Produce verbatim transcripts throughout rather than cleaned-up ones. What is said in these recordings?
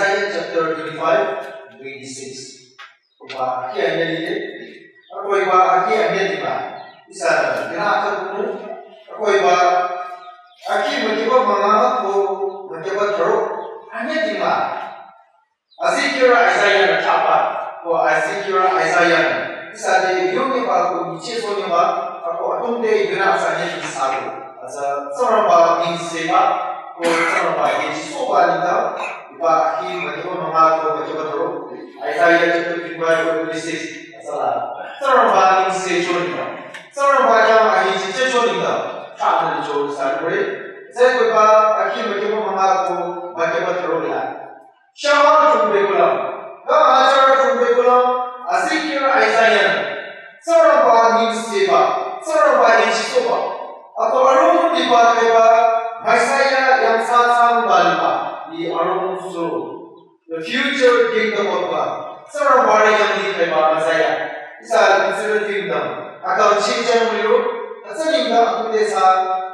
Isaiah chapter twenty-five, twenty-six. Hiba akhi anyüh lile. Ako hiba akhi anyüh liba. Ihsa nü yunü akha kunu. Ako hiba akhi mükiba münga ko mükiba tharo anyüh liba. Azikehrü Isaiah nü thsaba. Ko azikehrü Isaiah nü ihsa te yonyiba ko nyichehsohnyüba, ako atümung te yunü ihsa nyüh ihsa ko. Atsa Tsingrangba nengsekba, ko Tsingrangba yangchisohba nengdang, hiba akhi mükiba münga ko mükiba tharo, Isaiah chapter twenty-five verse twenty-six, atsa la Tsingrangba nengsekcho nengdang, Tsingrangba khyang ayangchichehcho nengdang, thsanü licho ihsa lure. Tsü ko hiba akhi mükiba münga ko mükiba tharo la. Shang achung bekula, kang achar achung bekula, azikehrü Isaiah nü Tsingrangba nengsekba, Tsingrangba yangchisohba, ako arong liba keba, Messiah yangthsa thsangba liba, i arong suro. The future kingdom of God. Tsingrangba rü yangli keba Messiah. Ihsa Israel kingdom. Akang chingchang miro, atsa nengdang atümung te thsa,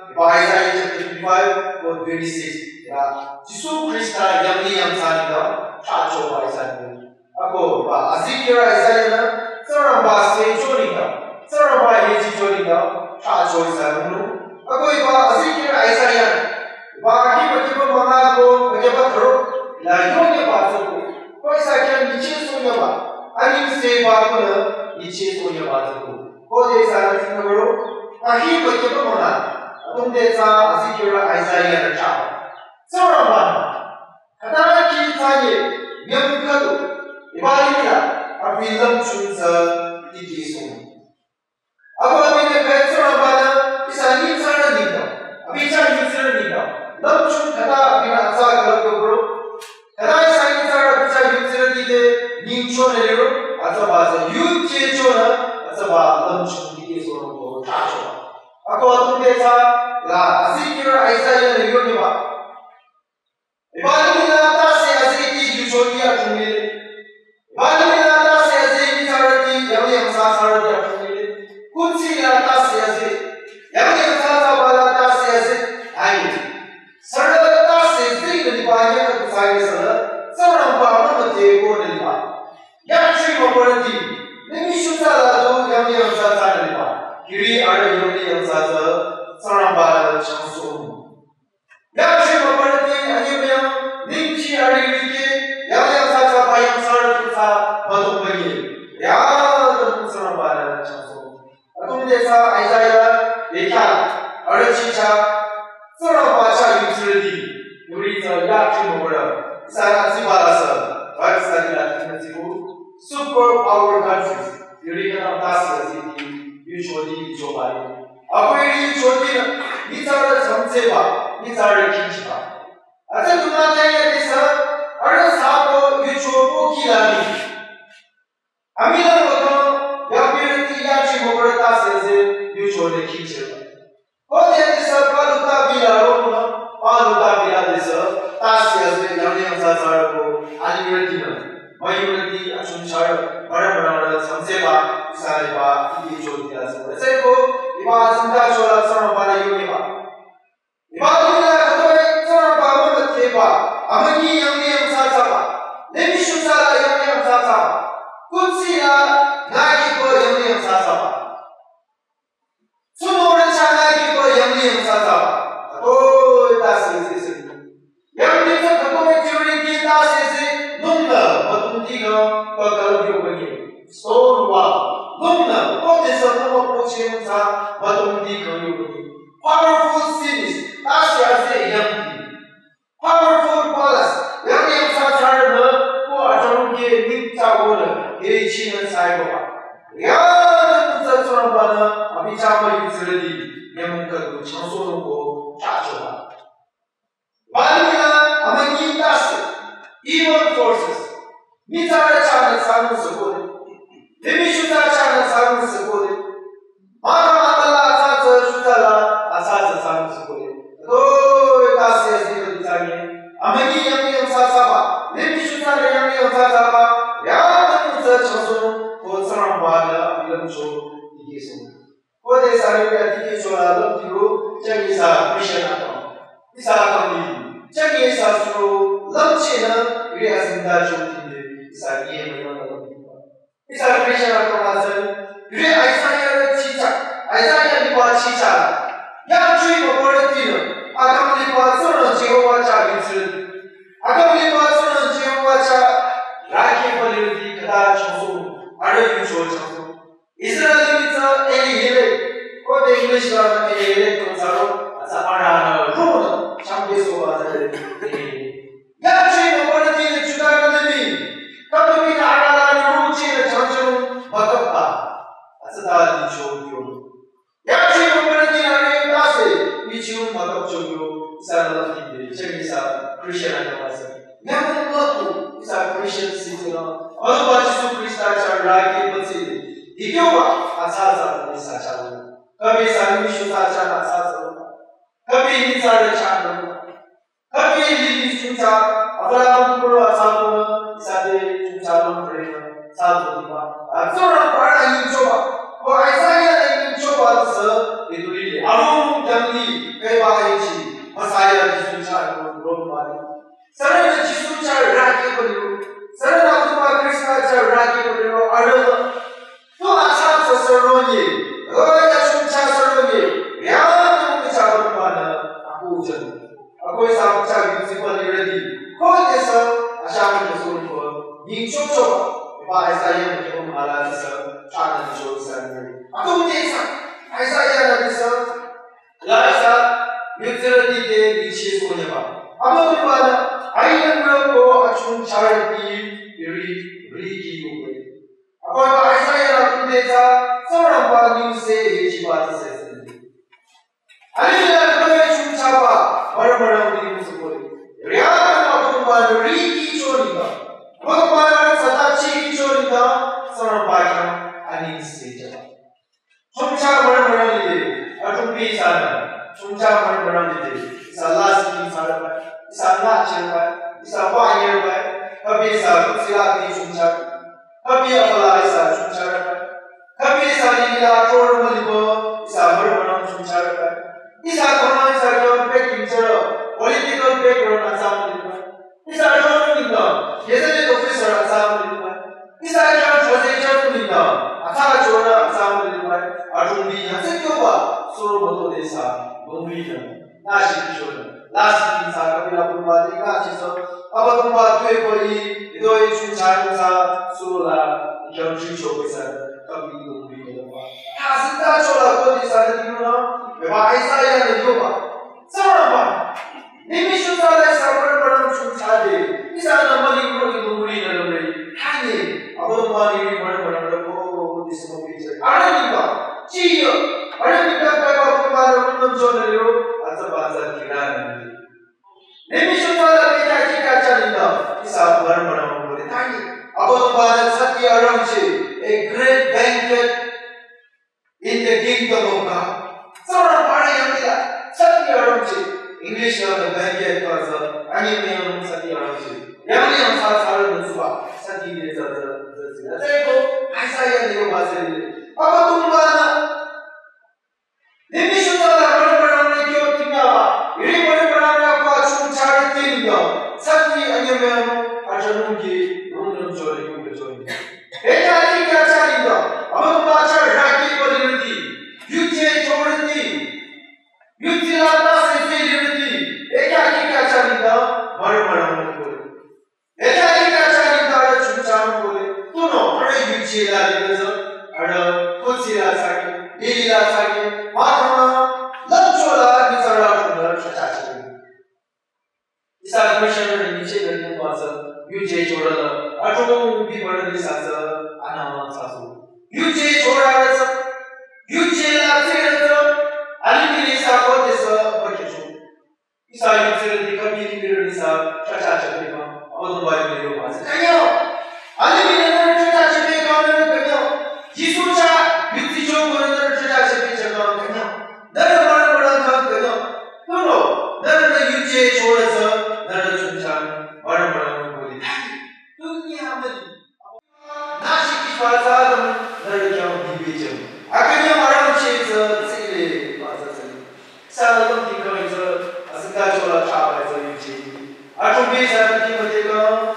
hiba Isaiah chapter twenty-five, verse twenty-six. Ya, Jisu Khrista yangli yangthsa nengdang, thsachoba ihsa nü. Ako, hiba azikehrü Isaiah nü, Tsingrangba sekcho nengdang, Tsingrangba yangchicho nengdang, thsacho ihsa nü. Ako hiba azikehrü Isaiah nü, hiba akhi mükiba münga ko mükiba tharo la yonyiba tsü ko. Ko ihsa khyang nyichehsohnyüba, anengsekba ko nü nyichehsohnyüba tsü ko. Ko te ihsa nü tsingnü baro, akhi mükiba münga, atümung te thsa azikehrü Isaiah nü thsa. Tsingrangba nü khüta kih thsanye nyüm khüdu, hiba lila, abi lümchung tsü tikehsoh. Ako abinü khyang Tsingrangba nü ihsa nyitsarü nengdang, abi chah yutsirü nengdang, lümchung khüta abinü atsa külüpcho bro. Khüta ihsa nyitsarü abi chah yutsirüti te nyingchonü liro, atsaba tsü yujechonü, atsaba lümchung tikehsohnung ko thsacho. Ako atümung te thsa la azikehrü Isaiah nü yonyiba. Hiba limih la tase aziti yuchoti achung lile. Hiba limih la tase azi nyitsarüti yangli yangthsa thsarüti achung lile. Kuthsi la tase azi, yangli yangthsa thsaba la tase azi. Ai. Sürü tase zi nü liba yangthsa thsayile sürü, Tsingrangba mümüdhe ko nü liba. Yangchi mübürüti, nengmi shutsa la du yangli yangthsa thsanü liba. Hiri arüh yangli yangthsa thsa, Tsingrangba la changsoh. Yangchi mübürüti anyemüyang, ningchi ariri ke, yangli yangthsa thsaba yangthsarü tu thsa, müdong bünye. Ya, tüm Tsingrangba la changsoh. Atümung te thsa Isaiah, bekhyah, arüh chicha, Tsingrangba chah yutsirüti, yuri tsü yangchi mübürü, ihsa nü tsiba la sü, Bible study la tsingnü tsibu, super power countries, yuri khyang tase aziti, yuchoti yuchoba ye. Ako iri yuchoti nü, nyitsarü changtseba, nyitsarü khingchiba. Atsa tunü tanye te sü, arüh sako yucho ko kih la ni. Amila wüto, yangpirüti yangchi mübürü tase azi, yucho nü khingchiba. Ko te te sü palu ta bila ro nü, palu ta bila te sü, tase azi, yangli yangthsa thsarü ko, alirüti nü, müyurüti achungcharü, mürü mürü changtseba, ihsa liba, iti choti asü. Seko, hiba azingda chola Tsingrangba nü yonyiba. Hiba limih la khütoi Tsingrangba mümüdheba, amünyi yangli yangthsa thsaba, limih shutsa la yangli yangthsa thsaba, kuthsi la nükiba yangli yangthsa thsaba. Tsunorü chah nükiba yangli yangthsa thsaba. Khütoi tase azi sü. Yangli tsü khütoi theory kih tase azi, nungnü müdongdi kang, pa külüp yo bünye. Stone wall. Nungnü, ko te sü nü müpo cheng thsa, müdongdi kang yo bünye. Powerful cities, tase azi yangdi. Powerful palace, yangli yangthsa thsarü nü, ko achangke ningta ko nü, iri chinü thsaiba. Ya, nü tsa Tsingrangba nü, abi chah müyutsirüti, nyümong khüdu changsohnung ko thsachoba. Hiba limih la, amünyi tase, evil forces, nyitsarü chahnü thsanung sü kole, limih shutsa chahnü thsanung sü kole, mata mata la atsa tsü shutsa la atsa tsü thsanung sü kole. Khütoi tase azi khüdu thsanye, amünyi yangli yangthsa thsaba, limih shutsa la yangli yangthsa thsaba, ya tümung tsü changsohnung ko Tsingrangba nü abi lümcho tikehsoh. Ko te sü yuri tikehcho la lümtiro, chang ihsa Christian akang. Ihsa akang ni, chang ihsa suro, lümchinü, Ri asingda chotinde, ihsa ye mayonü. Ihsa Christian akümatsü, ri Isaiah re chicha, Isaiah liba chicha. Ya chui mapore tino, akam liba tsurang Jehovah cha yutsü. Akam liba tsurang Jehovah cha, raki palirdi kada chosu, are yucho chosu. Israel mitsa Eli hele, ko de English la Eli hele ko tsaro, atsa ara na ru na, chambe so ba tsare Eli hele. Ya chui mapore tino Juda na nemi, kato mi na ara na ru chi na chamchung bakapa, atsa ta di cho yo. Ya chui mapore tino are ta se, mi chi un bakap cho yo, ihsa na la ki de, chemi sa Christian na ma sa. Nyamu matu, ihsa Christian citizen. Anu ba Jisu Krista cha raki patsi. Dikyo ba, atsa sa ni sa cha. Kabi sa ni shu sa cha na sa sa. Kabi ni sa re cha na. Kabi ni ni shu cha. Abala mukuro atsa ko na, ihsa de shu cha lo re na. Sa to di ba. Atsura para ni cho ba. Ko Isaiah ni cho ba sa. Itu li. Amu dangli kai ba ai chi. Messiah Jisu cha ko ro ba. Sürünü Jisu cha raki büliro. Sürünü Abüdongba Krista cha raki büliro. Arüh. Tu acha sa sürünü. Öya chungcha sürünü. Ya tu mi cha büliro bana. Aku jan. Aku ihsa cha yutsi büliro di. Ko de sa acha mi sürünü ko. Ning cho cho. Ba Isaiah mi ko mala sa. Cha na cho sa ni. Aku de sa. Isaiah na de sa. Laisa, yutsirüti te bichi sonyaba. Abüdongba na, ailangro ko achungcharüti ri, riki yukwe. Abüdongba Isaiah la tunde tsa, Tsingrangba ningse hechiba tsü sesi. Alila kwe chungchaba, maramarang ni musukwe. Riya Abüdongba na riki chonida. Abüdongba na sata chiki chonida, Tsingrangba kya, aningse jaba. Chungcha maramarang lide, atungbi sana. Chungcha maramarang lide, ihsa lasih ki sarabai, ihsa ngachirbai, ihsa wayirbai, kabi ihsa kutsila di chungcha, kabi abala ihsa chungcha rabai, kabi ihsa lila tor malibo, ihsa maramarang chungcha rabai, ihsa kama ihsa kyo background chara, political background asam libai. Ihsa chonung ningda, gazette officer atsa mülipü. Ihsa chang chase chang ningda, atsa chora atsa mülipü. Atungbi yangse kyoba, suro mato de sa, longbi jang. Nashi kishona, lasi kinsa kabila bumba de ka chiso. Abüdongba tue ko i, ido i chungcha sa, suro la, yangchi chobe sa, kabi longbi jang. Kasinda chola ko de sa de dino, beba Isaiah ne yoba. Tsingrangba. Nimi shuta la ihsa maramarang chungchade, ihsa na mali mali mali na lore, hanye, Abüdongba ni maramarang la ko, ko, ko, dismo piche. Arüh niba, chiyo, arüh niba kaiba Abüdongba la rungnüm chonü liro, atsa ba atsa kira nü. Nimi shuta la pita kika chanida, ihsa maramarang lore, hanye, Abüdongba la sati arangche, a great banquet, in the kingdom of God. Tsingrangba rü yanglila, sati arangche. English la the banquet plaza, ani meyang sati arangche. Yangli yang sa sa rü nüsuba, sati de za za za za. Zeko, Isaiah ne yoba zeli. Abüdongba na. Nimi shuta la maramarang ne kyo tingaba. Iri maramarang ne kwa chungchari tingda. Sati ani meyang, ajanung ki, rungnüm chori, rungnüm chori. Eka ati kya chanida, Abüdongba cha raki palirüti, yuje chorüti, yuje la ta se se lirüti, eka ati kya chanida, maramarang lirüti. Eka ati kya chanida, arüh chungchang kole, tuno, arüh yuje la lirüti, arüh kutsi la saki, lili la saki, matama, lamcho la, nizara, kuna, cha cha cha. Ihsa Christian rü nyicheh rü nyi ba tsü, yuje chorü la, atong bi ba rü ni sa tsü, anama sa su. Yuje chorü rü tsü, yuje la tsü rü tsü, alimih ni sa ko te sa ba ke chu. Ihsa yuje rü ni ka bi ni rü ni sa, cha cha cha ni ma, Abüdongba ni yo ba tsü. Kanya, alimih ni rü cha cha cha ni ka ni kanya. Jisu cha, yuje chorü rü cha cha cha ni cha ka kanya. Nührü maramarang kang künü. Künü, nührü yuje chorü tsü, nührü chungchang, maramarang kuli. Dünya mali. Nashi ki parsa dam, nührü kyang bibi jam. Akanya marang che tsü, tsile, parsa tsile. Sa la lung ki kang tsü, asika chola cha ba tsü yuje. Atum bi sa ki mate kang,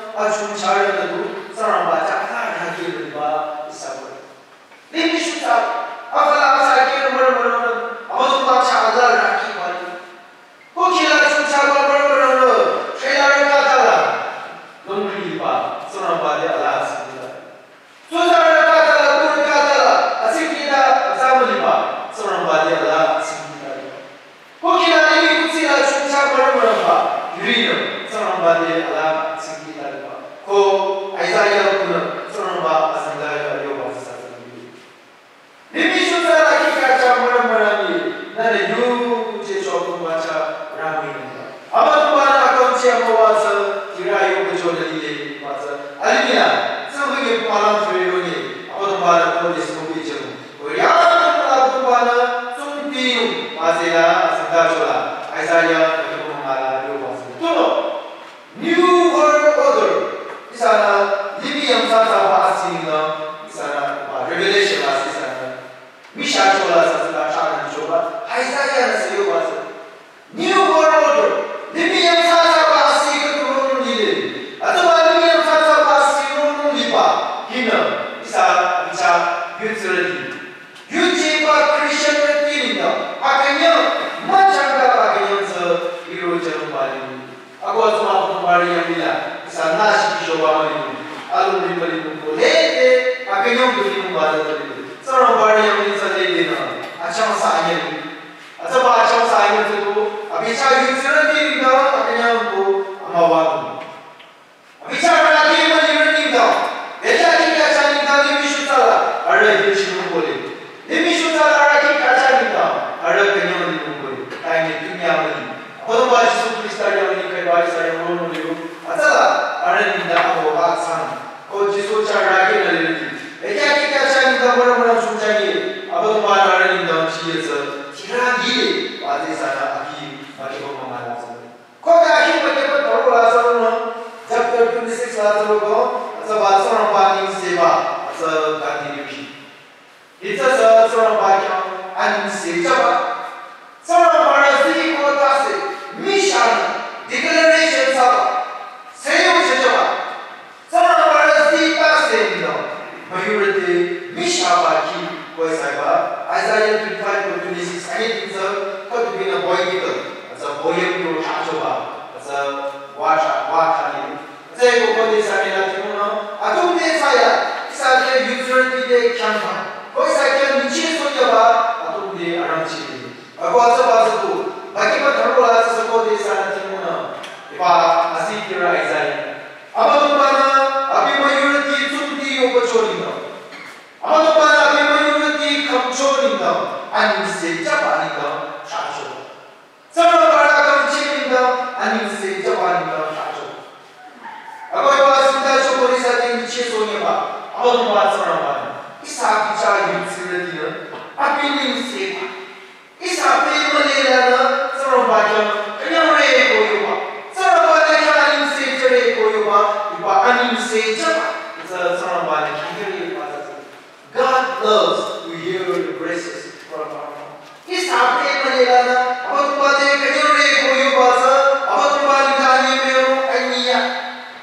Malam sürü roni, Abüdongba-nü ko dismo bichung. Ko ya tong la Abüdongba-nü tsungti nung, masela asita chola. Isaiah, Abüdongba-nü la yo bas. Tuno, New World Order. Ihsanü, limih yangthsa thsaba asing nü, ihsanü, ba, Revelation la ihsanü. Michah chola sa sila chana choba. Isaiah-nü sü yo bas. New World Order, limih yangthsa thsaba asih khüdu ronung lile. Atsüba limih yangthsa thsaba asih ronung liba, hinü, ihsa, abicha, yutsurüti. Yujeba Christianrüti nengdang, akünyang, müchangka akünyang tsü, iro jangba lile. Ako atsüba Abüdongba-rü yanglila, ihsa nü shiki shoba mülile. Alung ri mülile ko lede, akünyang ko lile ba lile. Tsingrangba-rü yanglila tsü lede nü, achangsa anyang. Atsüba achangsa anyang tsü tu, abicha yutsurüti nengdang, akünyang ko amüwanung. Abicha raki mülirü nengdang, echa kikya cha nengdang limih shutsala, arüh yutsinung kole. Limih shutsala arüh kikya cha nengdang, arüh künyang linung kole. Taine tunya müli. Abüdongba Jisu Khrista yanglih khaiba ihsa yang ronung liu. Atsüla, arüh nengdang ako atsan. Ko Jisu chah raki nü lirüti. Echa kikya cha nengdang mürü mürü chungchani. Abüdongba-nü arüh nengdang chiyetsü. Tira lile, ba tsü ihsanü aki, ba kibo mama la tsü. Ko ya hi ba kibo taro la tsü ronung. Chapter twenty-six la tsü ronung. Atsüba Tsingrangba ningseba. Atsü Gandhi yu hi. Hitsü sü Tsingrangba khyang anengse jüba. Tsingrangba-nü zii ko tase, michah-nü declaration thsaba. Seyung chejüba. Tsingrangba-nü zii tase nü, müyurüti michahba ki ko ihsa ba. Isaiah twenty-five ko twenty-six, anything tsü, ko tu bina boy ki ko. Atsü boy yo chachoba. Atsü wa cha, wa cha ni. Tsü ko ko de sa ne la timunü, atumde tsaya, ihsa te yutsurüti te khyangba. Ko ihsa khyang nyichehsoh yaba, atumde arangcheh. Ako atsüba tsü tu, ba kiba taro la tsü ko de sa ne timunü. Iba, asi kira Isaiah. Abüdongba-nü, abi müyurüti tsungti yoba cho nengdang. Abüdongba-nü abi müyurüti khümcho nengdang, anengse jüba nengdang, chacho. Tsingrangba-nü khümcho nengdang, anengse jüba nengdang chacho. Ako iba asita choko ihsa te nyichehsoh nyeba, Abüdongba Tsingrangba-nü. Ihsa abicha yutsurüti nü, abi nengseba. Ihsa pe mülilanü, Tsingrangba khyang, künyangre ko yoba. Tsingrangba-nü khyang anengse jüre ko yoba, iba anengse jüba. Ihsa Tsingrangba-nü khyang yoba. God loves to hear the praises from our mouth. Ihsa pe mülilanü, Abüdongba te künyangre ko yoba tsü, Abüdongba-nü khyang anyemüyo, anyiya.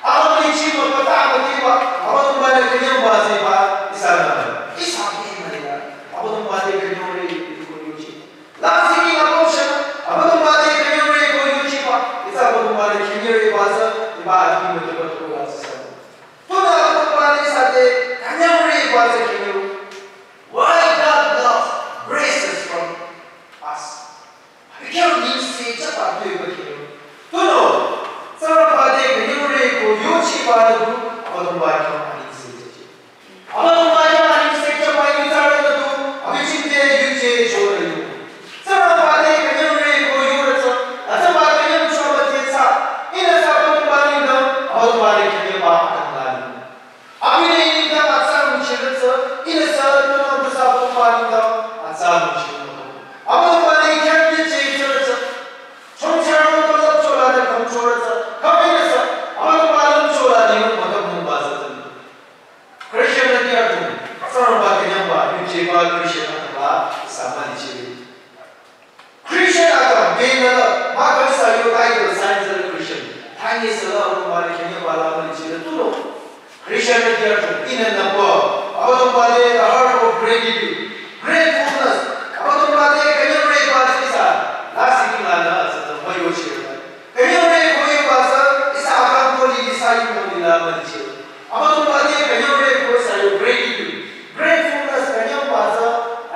Abüdongba-nü chimo kata mütiba, Abüdongba-nü künyangba tsüba, ihsanü. Ihsa pe mülilanü, Abüdongba te künyangre ko yochi. Lasih ki la portion, Abüdongba te künyangre ko yochiba, ihsa Abüdongba-nü künyangre ba tsü, iba abi mütiba to la tsü. Tunü Abüdongba-nü ihsa te künyangre ba tsü künyo. Why God loves praises from us? Abi khyang anengse jüba tu iba künyo. Tunü, Tsingrangba te künyangre ko yochiba nü du, Abüdongba khyang anengse jüba. Abüdongba khyang anengse jüba yu tsarü nü du, abi chingde yuje chorü yu. Tsingrangba te künyangre ko yorü tsü, atsüba künyang choba te tsü, ihnü sü Abüdongba nengdang, Abüdongba-nü künyangba akang la ni. Abinü nengdang atsa nguchirü tsü, ihnü sü tunang du sü Abüdongba nengdang, atsa nguchirü. Abüdongba-nü khyang te chechorü tsü, chongcharo to lap chola de khümchorü tsü, khübi ihnü sü, Abüdongba lümchola ni mükap nungba tsü tsü. Christian nü tia tu, Tsingrangba künyangba, yujeba Christian nü tala, ihsa mülichire. Christian akang, benü la, mahkhang sü yo title sign tsü Christian. Thangi sü la, Abüdongba-nü künyangba la mülichire tunü. Christian nü tia tu, ihnü nüpü, Abüdongba te the heart of gratitude, gratefulness, Abüdongba te künyangre ba tsü ihsa, lasih ki lanü, tsü tsü müyochire. Künyangre ko yoba tsü, ihsa akang ko lili sü yingko lila mülichire. Abüdongba te künyangre ko ihsa yo gratitude, gratefulness künyangba tsü,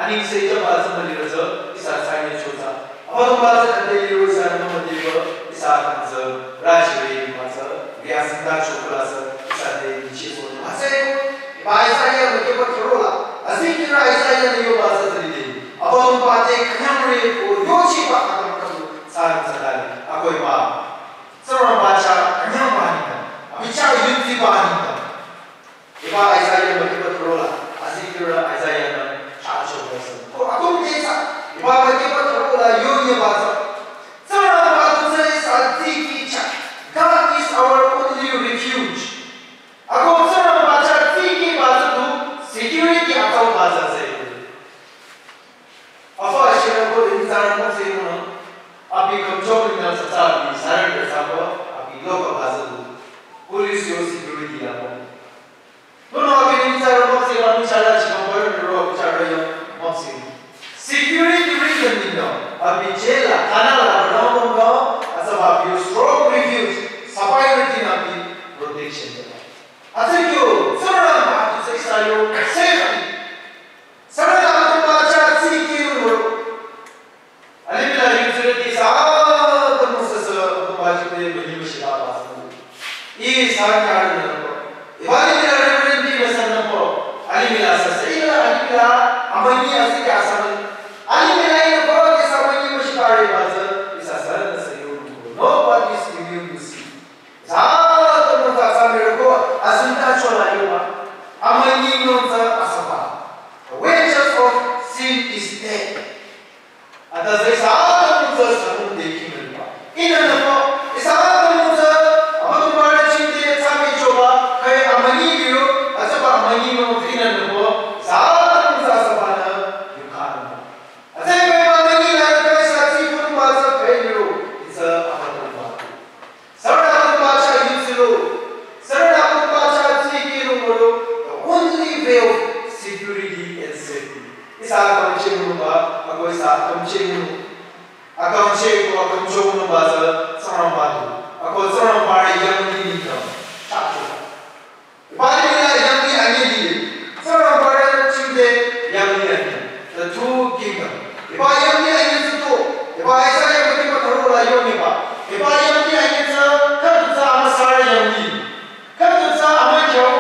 anengse jüba tsü mülirü tsü, ihsa sanye chotsü. Abüdongba tsü khüde liro ihsanü mümüdeba, ihsa akang tsü, rachire ba tsü, ya sinta chokula tsü, ihsa te nyichehsoh nyeba tsü ko, iba Isaiah mükiba thürola, azikirü Isaiah-nü yoba tsü tsü lide. Abüdongba te künyangre ko yochiba akang khüdu, tsarü tsü dale, ako iba. Tsingrangba chah künyangba nengdang, abi chah yutiba nengdang. Hiba Isaiah mükiba thürola, azikehrü Isaiah-nü chacho basa. Ko akhung te sa, hiba mükiba thürola yonye basa. Tsingrangba tu tsü ihsa tsiki chah. God is our only refuge. Ako Tsingrangba chah tsiki basa tu security atsau basa se. Afa ashira ko limzara mo se mo. Abi kamchong limna sa sa abi surrender sa ko, abi loka basa tu. Police yo security ya ko. Nono abi ni bichara mapsi, abi bichara chikang paro ni ro bichara yo mapsi. Security reason ni no. Abi jail la, thana la, ro no no, asa ba abi strong refuge, sapai ni abi protection. Asa kyo, Tsingrangba tu se sa yo safety. Sara la ko ba cha tsiki ro. Alimih la yutsürüti sa, tümu sasa, tümu bajite, bani müshila basa. Ihsa kya nü nü ko. Iba alimih la Reverend Lee la sa nü ko. Alimih la sasa, ila alimih la, amani asi kya sa nü. Alimih la ila ko, ihsa amani müshila re basa, ihsa sa nü sa yo nü ko. Nobody is immune to sin. Sa, tümu sa sa miracle, azinta chola yo ba. Amani nü sa asaba. The wages of sin is death. Ata zai sa ta mutsa sa mung de ki mel ba. Ina na ko, isa ta mutsa, ama tu mara ching de cha mi cho ba, kai amani biyo, asa ba amani no ina na ko, sa ta mutsa sa ba na, yu ka na. Asa kai amani la kai sa chi kun ba sa kai biyo, isa ama tu ba. Sarada Pumbacha yutsilo. Sarada Pumbacha tsiki nungolo. The only way of security and safety. Isa akamche nungba, ako isa akamche nung. Akamche ko akamcho nungba sa Tsingrangba tu. Ako Tsingrangba re yangli nita. Chacho. Bali la yangli anyi li. Tsingrangba re chingde yangli anyi. The two kingdom. Iba yangli anyi tsuto. Iba Isaiah mati pa tharo la yong iba. Iba yangli anyi tsa, katu tsa ama sara yangli. Katu tsa ama kyau.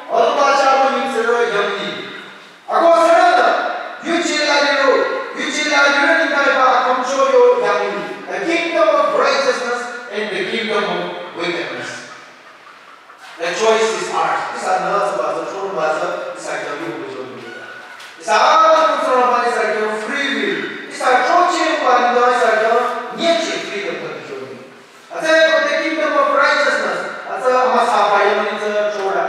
Oba cha ama yutsiro yangli. Ako sarada, yuchi la liro, yuchi la liro ni kai ba akamcho yo yangli. The kingdom of righteousness and the kingdom of wickedness. The choice is ours. Isa nü sa ba sa, chon ba sa, isa kya yu bu chon. Isa atu sa ba isa kya free will. Isa chochi ba ni da isa kya nyechi freedom ka chon. Ata ko the kingdom of righteousness. Ata ama sa ba yang ni sa chora.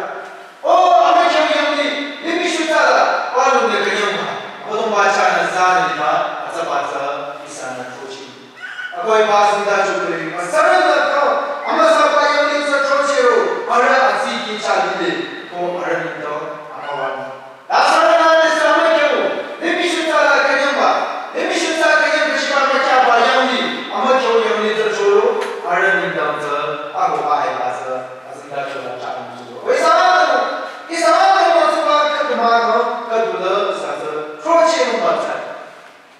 O ama kya yang ni, ni mi shu ta la, ba lu ne ka yang ba. Ko dong ba cha na sa ni ba, ata ba sa, isa na chochi. Akoh iba singda chukre, asarang la kau, ama sapa yang ni sa chochero, ara atsi ki cha lile, ko ara ningdang, ama wani. Lasarang la ni sa ama kyau, ni mi shu ta la kanyang ba, ni mi shu ta kanyang ba shiba ama kya ba yang ni, ama kyau yang ni sa choro, ara ningdang sa, ako ba ai ba sa, asingda chukre cha ang chukre. Wei sa ama, isa ama sa ba ka ma ka, ka dula sa sa, chochero ba sa.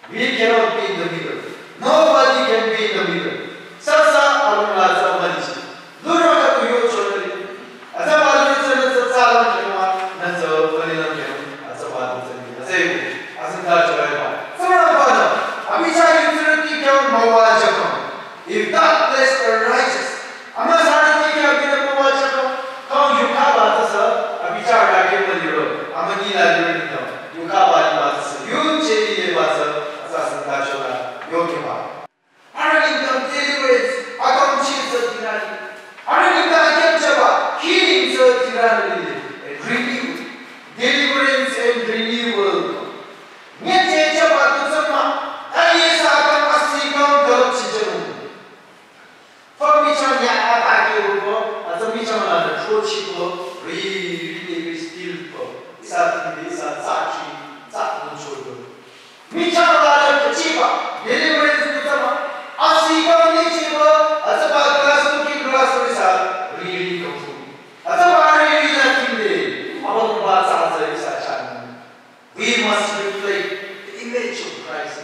We cannot be in the middle. Nobody can be in the middle. Sasa alung la sa malichi. Lura ka tu yo chonali. Asa ba lura sa na sa sa lang kema, na sa mali lang kema. Asa ba tu sa ni. Asa yu. Asa ta chonali ba. Sa na ba na. Abi cha yu tsura ti kya mawa chakam. If that place arises, ama sara ti kya bina ko wa chaka, kang yuka ba ta sa, abi cha ra ke ma liro, ama ni la liro ni ta, yuka ba ni ba ta sa, yun che ni le ba sa, sa sa ta cho la, yo ke ba. Ara ni ta deliverance, akam chi sa tirani. Ara ni ta akam cha ba, healing sa tirani le, and renew. Deliverance and renewal. Nye che cha ba tu sa ma, aye sa akam asi kang galap chi cha. Fa michang ya ata ki rupo, ata michang la na chochi ko, ri, ri, ri, ri, still ko. Isa tindi, isa tsa chi, tsa nun cho ko. Michang la na kachi ba, deliverance ko tama. Asi ka ni chi ba, ata ba glass ko ki glass ko isa, ri, ri, ko fu. Ata ba ri, ri, na tindi, aba ba tsa, tsa, isa chan. We must reflect the image of Christ.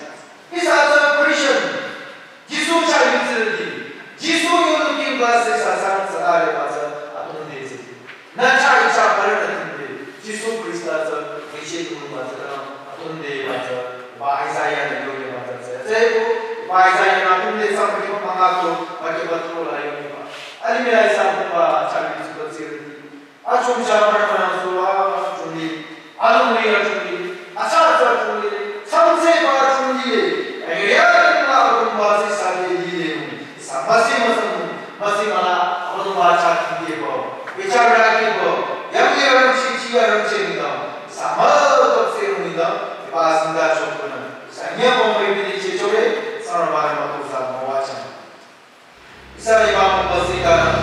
Isa tsü Christian. Jisu cha yutsürüti. Jisu yo looking glass isa sang tsü are ba tsü atunde tsü. Na cha icha parana tinde. Jisu Krista tsü vision mo ba tsü na atunde ba tsü. Ba Isaiah na yo ba tsü. Tsü ko ba Isaiah na atunde tsü ba ki ba ma to ba ki ba to la yo ba. Alimih la isa ba cha yutsürüti. Achung cha parana so arangcheh nengdang, ihsa mütokse nengdang, hiba asingda chokunü, ihsa nyümong ri bini chechore, Tsingrangba-nü mütozah müwajüng. Ihsa hiba mümüsingdanü